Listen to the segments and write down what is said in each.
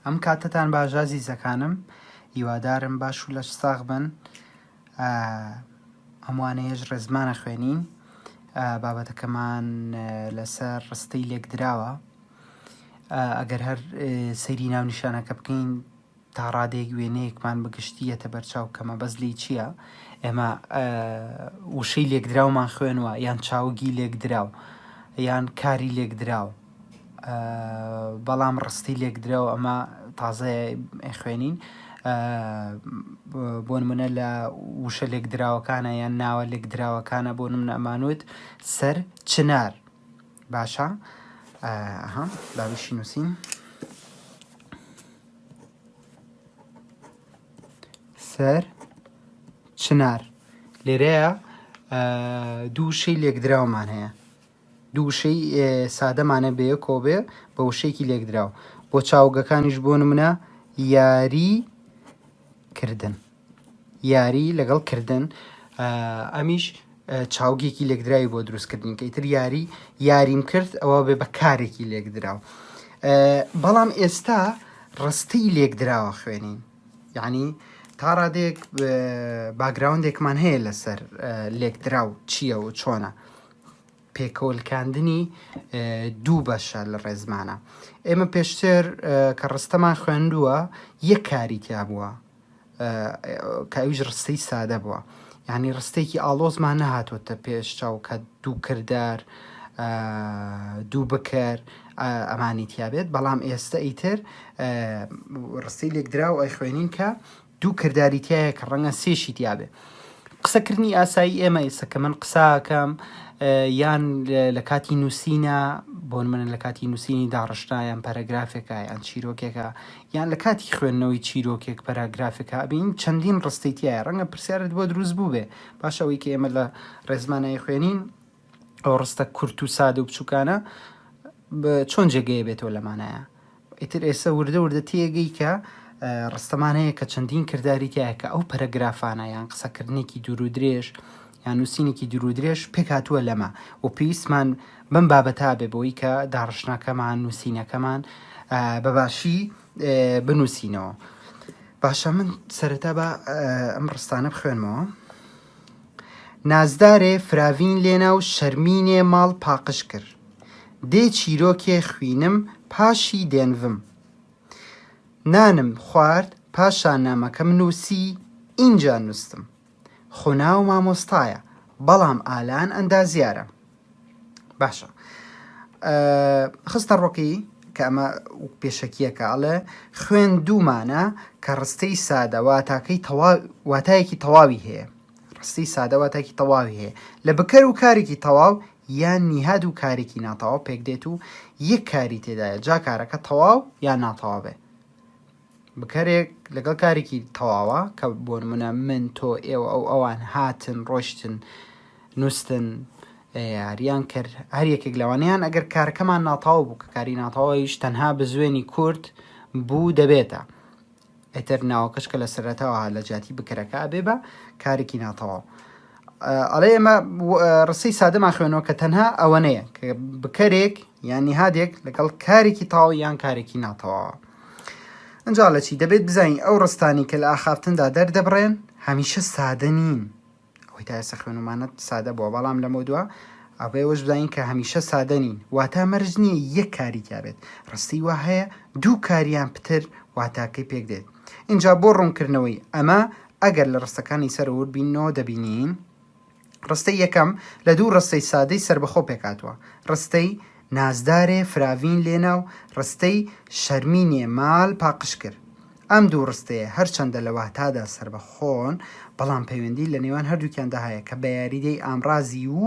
ئەم کاتەتان باش ئازیزەکانم هیوادارم باش و لەش ساغ بن ئەم وانەیەش ڕێزمانە خوێنین بابەتەکەمان لەسەر ڕستەی لێکدراوە ئەگەر هەر سەیری ناونیشانەکە بکەین تا ڕادەیەک وێنەیەکمان بە گشتی یەتە بەرچاو کە مەبەست لێی چییە، ئێمە وشەی لێکدراومان خوێنوە یان چاوگی لێکدراو یان کاری لێکدراو بەڵام ڕستی لێکدراو ئەمە تازە خوێنین بۆ نمونە لە وشە لێکدراوەکانە یان ناوە لێکدراوەکانە بۆ نمونە ئەمانوت سەر چنار باشە ئەها باویشی نووسین. سەر چنار لێرەیە دوو وشەی لێکدراومان هەیە دوو وشەی سادەمانە بەیەکەوە بێ بە وشەیەکی لێکدراو بۆ چاوگەکانیش بۆ نمونە یاری کردن یاری لەگەڵ کردن ئەمیش چاوگێکی لێکدراوی بۆ دروستکردنی کە ئیتر یاری یاریم کرد ئەوە بێ بە کارێکی لێکدراو بەڵام ئێستا ڕستەی لێکدراوە خوێنین یعنی تا ڕادەیەک background ێکمان هەیە لەسەر لێکدراو چییە و چۆنە پێکەوەلکاندنی دوو بەشە لە ڕێزمانە ئێمە پێشتر کە ڕستەمان خوێندووە یەک کاری تیا بووە کە ئەویش ڕستەی سادە بووە یعنی ڕستێکی ئاڵۆزمان نەهاتۆتە پێش چاو کە دوو کردار دوو بکەر ئەمانی تیابێت بەڵام ئێستا ئیتر ڕستەی لێکدراو ئەیخوێنین کە دوو کرداری تایە کە ڕەنگە سێشی تیابێ قسەکردنی ئاسایی ئێمە ئێستا کە من قساکەم یان لە کاتی نووسینە بۆ من لە کاتی نووسینی داڕشتا یان پەرەگرافێکە یان چیرۆکێکە یان لە کاتی خوێندنەوەی چیرۆکێک پەراگرافێکا ئەبینین چەندین ڕستەی تیایە ڕەنگە پرسیارت بۆ دروست بووبێ باشە ئەوەی کە ئێمە لە ڕێزمانە ئەیخوێنین ئەو ڕستە کورت و سادە و بچووکانە چۆن جێگەیە بێتەوە لەمانایە ئیتر ئێستا وردە وردە تێگەی کە ڕستەمان هەیە کە چەندین کرداری تایە کە ئەو پەرەگرافانە یان قسەکردنێکی دوور و درێژ یان نووسینێکی دوور و درێژ پێکهاتووە لەمە و پێویستمان بەم بابەتە بێ بۆی کە داڕشتنەکەمان نووسینەکەمان بە باشی بنووسینەوە باشە من سەرەتا بە ئەم ڕستانە بخوێنمەوە نازدارێ فراڤین لێنا و شەرمینێ ماڵ پاقژ کرد دێ چیرۆکێ خوینم پاشی دێنڤم نانم خوارد پاشان نامەکەم نووسی ئینجا نووستم خوناو مامۆستایە بەڵام ئالان ئەندازیارە باشە خستە ڕۆکی کە ئەمە پێشەکیەکە ئەڵێ خوێن دوومانە کە ڕستەی سادە واتاکەی واتایەکی تەواوی هەیە ڕستەی سادە واتاکی تەواوی هەیە لە بکەر و کارێکی تەواو یان نیهاد و کارێکی ناتەواو پێک دێت و یەک کاری تێدایە جا کارەکە تەواو یان ناتەواو بێ بکەرێک لەگەڵ کارێکی تەواوە کە بۆ نمونە من تۆ ئێوە ئەو ئەوان هاتن ڕۆشتن نووستن یاریان کرد هەر یەکێک لەوانیان ئەگەر کارەکەمان ناتەواو بوو کە کاری ناتەواویش تەنها بزوێنی کورت بوو دەبێتە ئیتر ناوەکەش کە لە سەرەتاوە هات لە جیاتی بکەرەکە ئەبێ بە کارێکی ناتەواو ئەڵێ ئێمە ڕستەی سادەمان خوێنەوە کە تەنها ئەوەنەیە کە بکەرێک یان نیهادێک لەگەڵ کارێکی تەواو یان کارێکی ناتەواوە ئەجا لە چی دەبێت بزانین ئەو ڕستانی کە لە ئاخافتندا دەردەبڕێن هەمیشە سادە نین ئەوەی تا ئێستا خوێنومانە سادە بووە بەڵام لەمەودوا ئەبێ ئەوەش بزانین کە هەمیشە سادە نین واتا مەرج نییە یەک کاری تیا بێت ڕستی وا هەیە دوو کاریان پتر واتاکەی پێک دێت ئینجا بۆ ڕوونکردنەوەی ئەمە ئەگەر لە ڕستەکانی سەرەوە ورد بینەوە دەبینین ڕستەی یەکەم لە دوو ڕستەی سادەی سەربەخۆ پێکهاتووە، ڕستەی، نازدارێ فراڤین لێنا و ڕستەی، شەرمینێ مال پاقژ کرد. ئەم دوو ڕستەیە هەرچەندە لە واتادا سەربەخۆن، بەڵام پەیوەندی لە نێوان هەردووکیاندا هەیە کە بە یاریدەی ئامڕازی و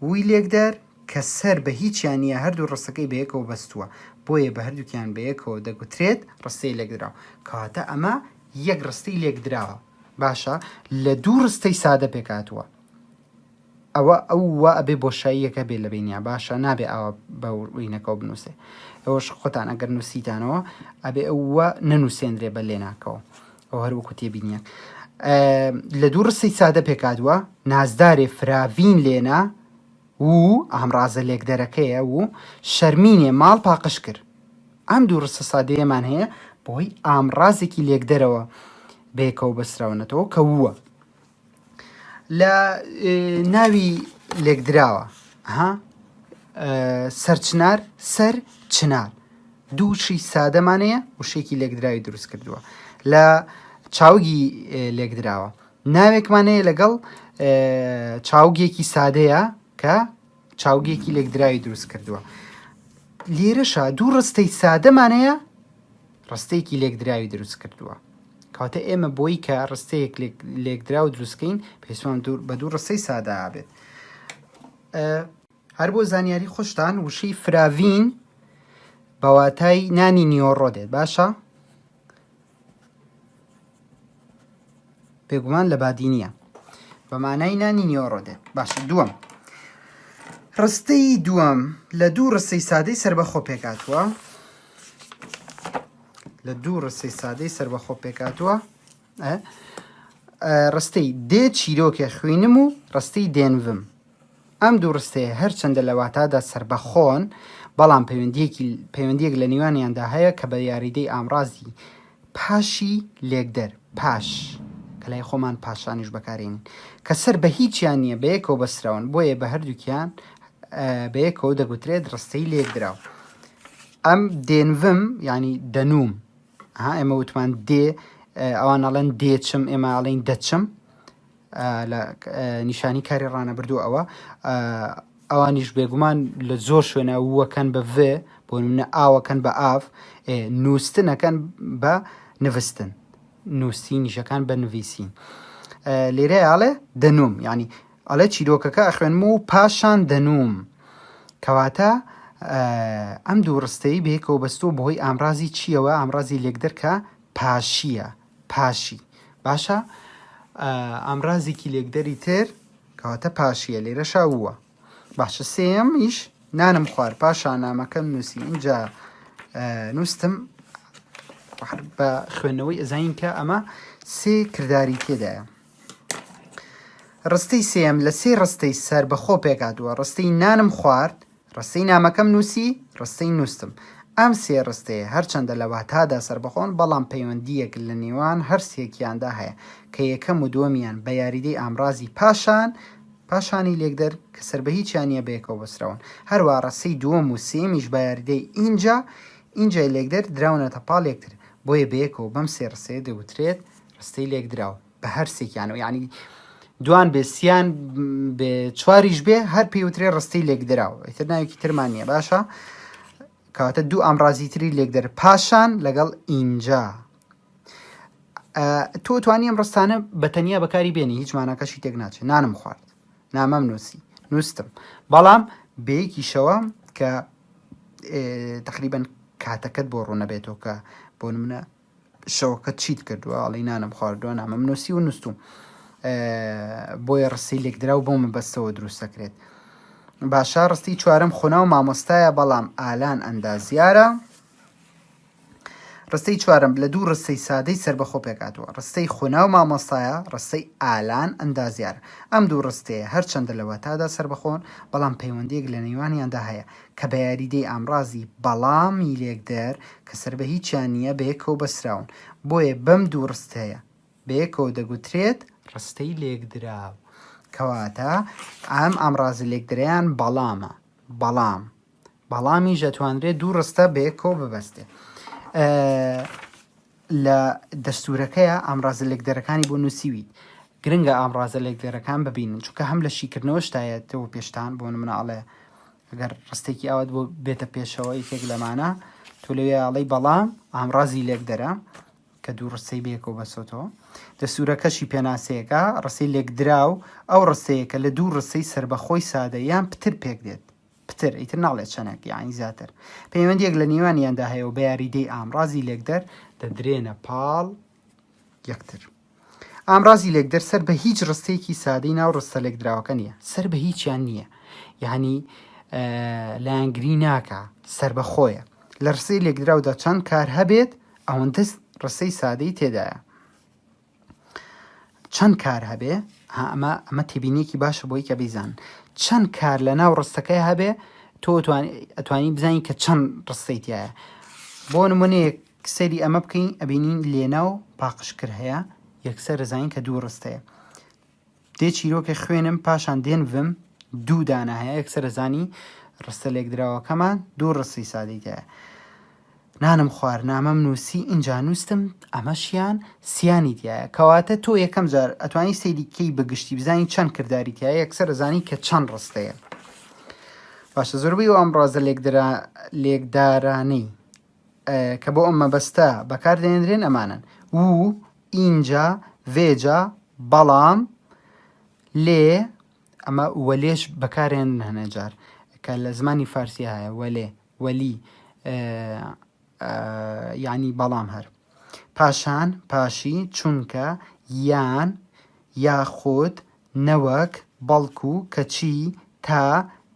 وی لێکدەر کە سەر بە هیچیان نییە هەردوو ڕستەکەی بەیەکەوە بەستووە، بۆیە بە هەردووکیان بەیەکەوە دەگوترێت ڕستەی لێکدراو. کەواتە ئەمە یەک ڕستەی لێکدراوە. باشە لە دوو ڕستەی سادە پێکهاتووە ئەوە ئەو وا ئەبێ بۆشاییەک هەبێ لە بینیا باشە نابێ ئاوا بە وینەکەەوە بنووسێ ئەوەش خۆتان ئەگەر نووسیتانەوە ئەبێ ئەو وا نەنووسێنرێ بە لێناکەوە ئەو هەر وەکو تێبینیە لە دوو ڕستەی سادە پێکهاتووە نازدارێ فراڤین لێنا و ئامڕازە لێکدەرەکەیە و شەرمینێ ماڵ پاقش کرد. ئەم دوو ڕستە سادەیەمان هەیە بەهۆی ئامڕازێکی لێکدەرەوە بەیەکەوە بەستراونەتەوە کە ووە. لە ناوی لێکدراوە ها سەرچنار سەر چنار دووشی سادەمانەیە وشێکی لێکدراوی دروست کردووە لە چاوگی لێکدراوە ناوێکمان هەیە لەگەڵ چاوگێکی سادەیە کە چاوگێکی لێکدراوی دروست کردووە لێرەشا دوو ڕستەی سادەمان هەیە ڕستەیەکی لێکدراوی دروست کردووە کەواتە ئێمە بۆی کە ڕستەیەک لێکدراو دروستکەین پێویستمان بە دوو ڕستەی سادە بێت هەر بۆ زانیاری خۆشتان وشەی فراڤین بە واتای نانی نیۆڕۆ دێت باشە بێگومان لە بادینیە بە مانای نانی نیۆڕۆ دێت باشە دووەم ڕستەی دووەم لە دوو ڕستەی سادەی سربەخۆ پێکاتوە لە دوو ڕستەی سادەی سربەخۆ پێکاتوە ڕستەی دێ چیرۆکێ خوینم و ڕستەی دێنڤم ئەم دوو ڕستەیە هەرچەندە لە واتادا سەربەخۆن، بەڵام پەیوەندییەکی پەیوەندییەک لە نیوانیاندا هەیە کە بە یاریدەی ئامڕازی پاشی لێکدەر، پاش، کە لای خۆمان پاشانیش بەکارێنین، کە سەر بە هیچیان نییە بەیەکەوە بەستراون، بۆیە بە هەردووکیان بەیەکەوە دەگوترێت ڕستەی لێکدراو. ئەم دێنڤم یانی دەنووم. ها ئێمە وتمان دێ ئەوان ئەڵێن دێچم ئێمە ئەڵێین دەچم. لە نیشانی کاری ڕانەبردوو ئەوە ئەوانیش بێگومان لە زۆر شوێنە وەکەن بە V بۆ نمونە ئاوەکەن بە ئاف نووستنەکەن بە نوستن نووسینیشەکان بە نوویسین لێرە ئاڵێ دەنوم ینی ئەڵێ چیرۆکەکە ئەخوێنم و پاشان دەنوم کەواتە ئەم دوو ڕستەی بەیەکەوە بەستۆ بەهۆی ئامرازی چییەوە ئامرازی لێکدەر کە پاشیە پاشی باشە ئامرازێکی لێکدەری تر کەواتە پاشیە لێرەشا ووە باشە سێیەمیش نانم خوارد پاشان نامەکەم نووسی اینجا نووستم بە خوێندنەوەی ئەزانین کە ئەمە سێ کرداری تێدایە ڕستەی سێم لە سێ ڕستەی سەر بەخۆ پێکاتوە ڕستەی نانم خوارد ڕستەی نامەکەم نووسی، ڕستەی نووستم. ئەم سێ ڕستەیە هەرچەندە لە واتادا سەربەخۆن، بەڵام پەیوەندییەک لە نێوان هەر سێکیاندا هەیە، کە یەکەم و دووەمیان بە یاریدەی ئامڕازی پاشان، پاشانی لێکدەر، کە سەر بە هیچیان نییە بەیەکەوە بەستراون. هەروەها ڕستەی دووەم و سێیەمیش بە یاریدەی ئینجا، ئینجای لێکدەر، دراونەتە پاڵ یەکتر. بۆیە بەیەکەوە بەم سێ ڕستەیە دەوترێت ڕستەی لێکدراو. بە هەرسێکیانەوە یعنی دوان بێ سیان بێ چواریش بێ هەر پێوترێ ڕستەی لێکدراو ئیتر ناوێکی ترمان نییە باشە کەواتە دوو ئامرازی تری لێکدەر پاشان لەگەڵ ئینجا تۆ توانی ئەم ڕستانە بە تەنیا بەکاری بێنی هیچ ماناکەشی تێک ناچێت نانم خوارد نامەم نووسی نووستم بەڵام بەیەکیشەوە کە تقریبن کاتەکەت بۆ ڕوونەبێتەوە کە بۆ منە شەوەکە چیت کردووە ئەڵێی نانم خواردووە نامەم نووسی و نووسوم بۆیە ڕستەی لێکدراو بۆ مەبەستەوە دروست دەکرێت باشە ڕستی چوارەم خۆناو مامۆستایە بەڵام ئالان ئەندازیارە ڕستەی چوارەم لە دوو ڕستەی سادەی سربەخۆ پێکاتوە ڕستەی خۆناو مامۆستایە ڕستەی ئالان ئەندازیار ئەم دوو ڕستەیە هەرچەندە لە واتادا سربەخۆن بەڵام پەیوەندیەک لە نێوانیاندا هەیە کە بە یاریدەی ئامڕازی بەڵام ی لێکدەر کە سەر بە هیچیان نییە بەیەکەوە بەستراون، بۆیە بەم دوو ڕستەیە بەیەکەوە دەگوترێت ڕستەی لێکدراو. کەواتە ئەم ئامڕازە لێکدەرەیان بەڵامە، بەڵام. بەڵامیش دەتوانرێت دوو ڕستە بەیەکەوە ببەستێ. لە دەستوورەکەیا ئامڕازە لێکدەرەکانی بۆ نووسیویت گرنگە ئامڕازە لێکدەرەکان ببینن چونکە هەم لە شیکردنەوەشتایەتەوە پێشتان بۆ نمونە ئەڵێ ئەگەر ڕستێکی ئاوات بۆ بێتە پێشەوە یەکێک لەمانە تۆ لەوێ ئەڵێی بەڵام ئامڕازی لێکدەرە کە دوو ڕستەی بەیەکەوە بەسۆتەوە دەستوورەکەشی پێناسەیەکە ڕستەی لێکدراو ئەو ڕستەیە کە لە دوو ڕستەی سەربەخۆی سادە یان پتر پێک دێت پتر ئیتر ناڵێ چەنێک یانی زیاتر پەیوەندیەک لە نێوانیاندا هەیە و بە یاریدەی ئامڕازی لێکدەر دەدرێنە پاڵ یەکتر. ئامڕازی لێکدەر سەر بە هیچ ڕستەیەکی سادەی ناو ڕستە لێکدراوەکە نییە سەر بە هیچیان نییە یعنی لایەنگری ناکا سەربەخۆیە لە ڕستەی لێکدراودا چەند کار هەبێت ئەوەندە ڕستەی سادەی تێدایە چەند کار هەبێ ئەمە ئەمە تێبینیەکی باشە بۆی کە بیزان چەند کار لە ناو ڕستەکەی هەبێ تۆ ئەتوانی بزانین کە چەند ڕستەی تایە. بۆ نمونەیەک سەیری ئەمە بکەین ئەبینین لێنا و پاقژکرد هەیە یەکسەر ئەزانین کە دوو ڕستەیە. دێ چیرۆکێ خوێنم پاشان دێنڤم دوو دانە هەیە یەکسەر ئەزانی ڕستە لێکدراوەکەمان دوو ڕستەی سادەی تایە. نانم خوار نامەم نووسی ئینجا نووستم ئەمەشیان سیانی تایە کەواتە تۆ یەکەم جار ئەتوانی سەیری کەی بەگشتی بزانی چەند کرداری تایە یەکسەر ئەزانی کە چەند ڕستەیە. باشە زۆربەی ئەو ئامڕازە لێکدرا لێکدارانەی کە بۆ ئەم مەبەستە بەکاردێنرێن ئەمانەن و ئینجا ڤێجا بەڵام لێ ئەمە وەلێش بەکارێن هەنێ جار کە لە زمانی فارسی هەیە وەلێ وەلی یعنی بەڵام هەر پاشان پاشی چونکە یان یاخود نەوەک، بەڵکو، کەچی، تا،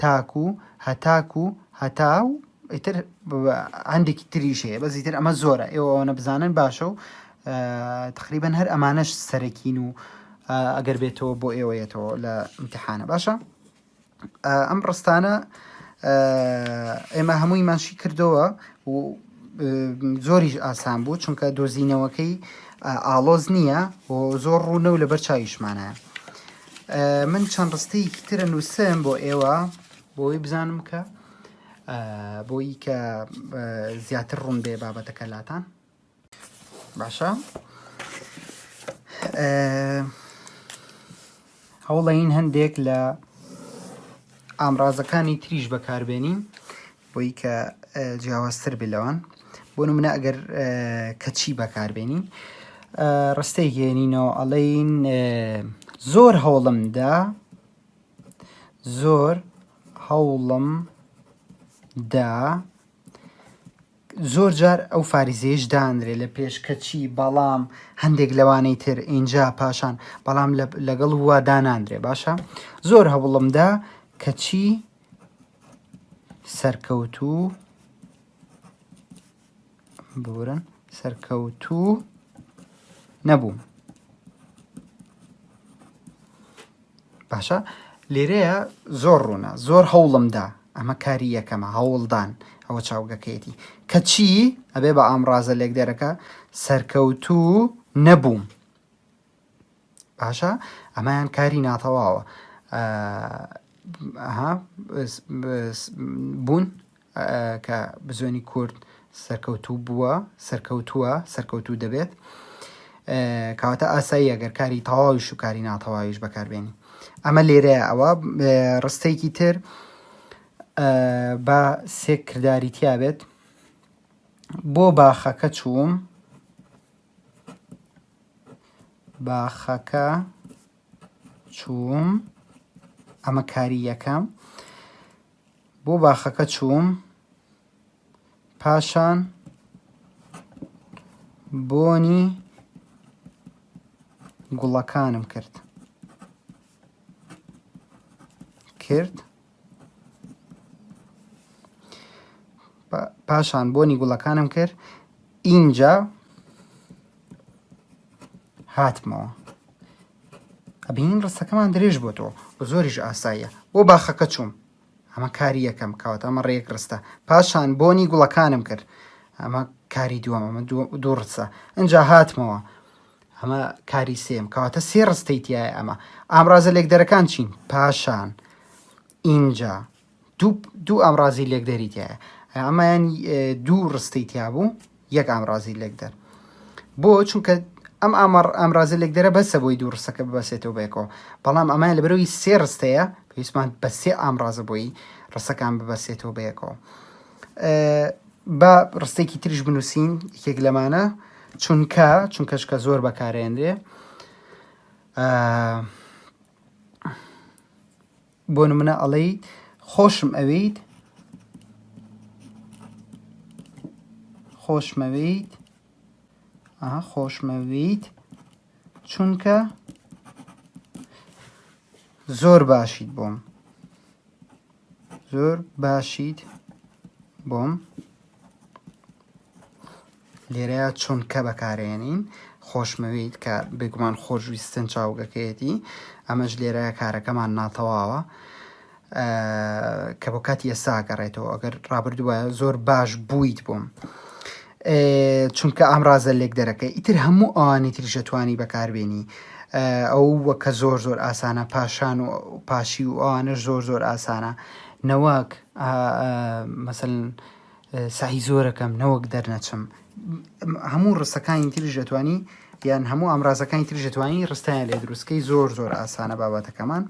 تاکو، هەتاکو، هەتا و ئیتر هەندێکی تریش هەیە بەس ئیتر ئەمە زۆرە ئێوە ئەوەنە بزانن باشە و تقریبا هەر ئەمانەش سەرەکین و ئەگەر بێتەوە بۆ ئێوە یەتەوە لە امتحانە باشە ئەم ڕستانە ئێمە هەموویمان شی کردەوە و زۆریش ئاسان بوو چونکە دۆزینەوەکەی ئاڵۆز نییە و زۆر ڕوونە و لەبەر چاویشمانە من چەند ڕستەیەکی ترە نووسم بۆ ئێوە بۆی بزانم کە بۆی کە زیاتر ڕوون بێ بابەتەکە لاتان باشە هەوڵەین هەندێک لە ئامرازەکانی تریش بەکاربێنین بۆی کە جیاوازتر بێ لەوان بۆ نمونە ئەگەر کەچی بەکاربێنین ڕستەی هێنینەوە ئەڵین زۆر هەوڵمدا زۆر هەوڵم دا زۆر جار ئەو فاریزەیەش دانرێ لە پێش کەچی بەڵام هەندێک لەوانەی تر ئینجا پاشان بەڵام لەگەڵ وا داناندرێ باشە زۆر هەوڵمدا کەچی سەرکەوتوو بورن سەرکەوتوو نەبووم باشە لێرەیە زۆر ڕوونە زۆر هەوڵم دا ئەمە کاری یەکەمە هەوڵدان ئەوە چاوگەکەیەتی کەچی ئەبێ بە ئامڕازە لێکدەرەکە سەرکەوتوو نەبووم باشە ئەمەیان کاری ناتەواوە بوون کە بزوێنی کورد سەرکەوتوو بووە، سەرکەوتووە، سەرکەوتوو دەبێت. کەواتە ئاساییە گەر کاری تەواویش و کاری ناتەواویش بەکاربێنی. ئەمە لێرەیە ئەوە ڕستەیەکی تر با سێ کرداری تیا بێت. بۆ باخەکە چووم باخەکە چووم ئەمە کاری یەکەم بۆ باخەکە چووم پاشان بۆنی گوڵەکانم کرد کرد پاشان بۆنی گوڵەکانم کرد ئینجا هاتمەوە ئەبینین ڕستەکەمان درێژ بۆتەوە و زۆریش ئاساییە بۆ باخەکە چووم ئەمە کاری یەکەم کەواتە ئەمە ڕێک ڕستە پاشان بۆنی گوڵەکانم کرد ئەمە کاری دووەم ئەمە دوو ڕستە ئینجا هاتمەوە ئەمە کاری سێم کەواتە سێ ڕستەی تایە ئەمە ئامرازە لێکدەرەکان چین پاشان ئینجا دوو ئامرازی لێکدەری تایە ئەمەیان دوو ڕستەی تیا بوو یەک ئامرازی لێکدەر بۆ چونکە ئەم ئامر ئامرازە لێکدەرە بەسە بۆی دوو ڕستەکە ببەسێتەوە بەیەکەوە بەڵام ئەمە لەبەرەوەی سێ ڕستەیە پێویستمان بە سێ ئامرازە بۆی ڕستەکان ببەسێتەوە بەیەکەوە با ڕستێکی تریش بنووسین یەکێک لەمانە چونکە چونکەشکە زۆر بەکارێنرێ بۆ نمونە ئەڵێی خۆشم ئەوێیت خۆشمەوێیت خۆشمەوێیت چونکە زۆر باشیت بۆم زۆر باشیت بۆم لێرەیا چونکە بەکارێنین خۆشمەوێیت کە بێگومان خۆشویستن چاوگەکەیەتی ئەمەش لێرە کارەکەمان ناتەواوە کە بۆ کاتی ئێستا گەڕێتەوە ئەگەر ڕابردووە زۆر باش بوویت بۆم. چونکە ئامرازە لێکدەرەکە ئیتر هەموو ئەوانی تریش ئەتوانی بەکاربێنی ئەو وە کە زۆر زۆر ئاسانە پاشان و پاشی و ئەوانەش زۆر زۆر ئاسانە نەوەک مەسەن سەعی زۆرەکەم نەوەک دەرنەچم هەموو ڕستەکانی تریش دەتوانی یان هەموو ئامرازەکانی تریش دەتوانی ڕستیان لێ دروستکەی زۆر زۆر ئاسانە بابەتەکەمان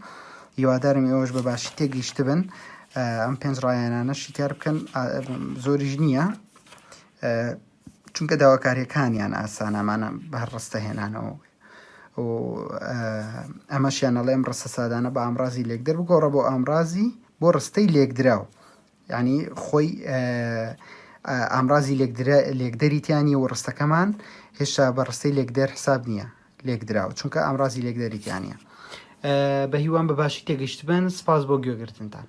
هیوادارم ئێوەش بە باشی تێگەیشتبن ئەم پێنج ڕایانانە شیکار بکەن زۆریش نییە چونکە داواکاریەکانیان ئاسانامانە بە هەر ڕستە هێنانەوە و ئەمەشیان ئەڵێم ڕستە سادانە بە ئامرازی لێکدەر بگۆڕە بۆ ئامرازی بۆ ڕستەی لێکدراو یعنی خۆی ئامرازی لێکدەری تیا نیە و ڕستەکەمان هێشتا بە ڕستەی لێکدەر حساب نییە لێکدراو چونکە ئامرازی لێکدەری تیا نیە بە هیوام بە باشی تێگەشتبن سپاس بۆ گوێگرتنتان.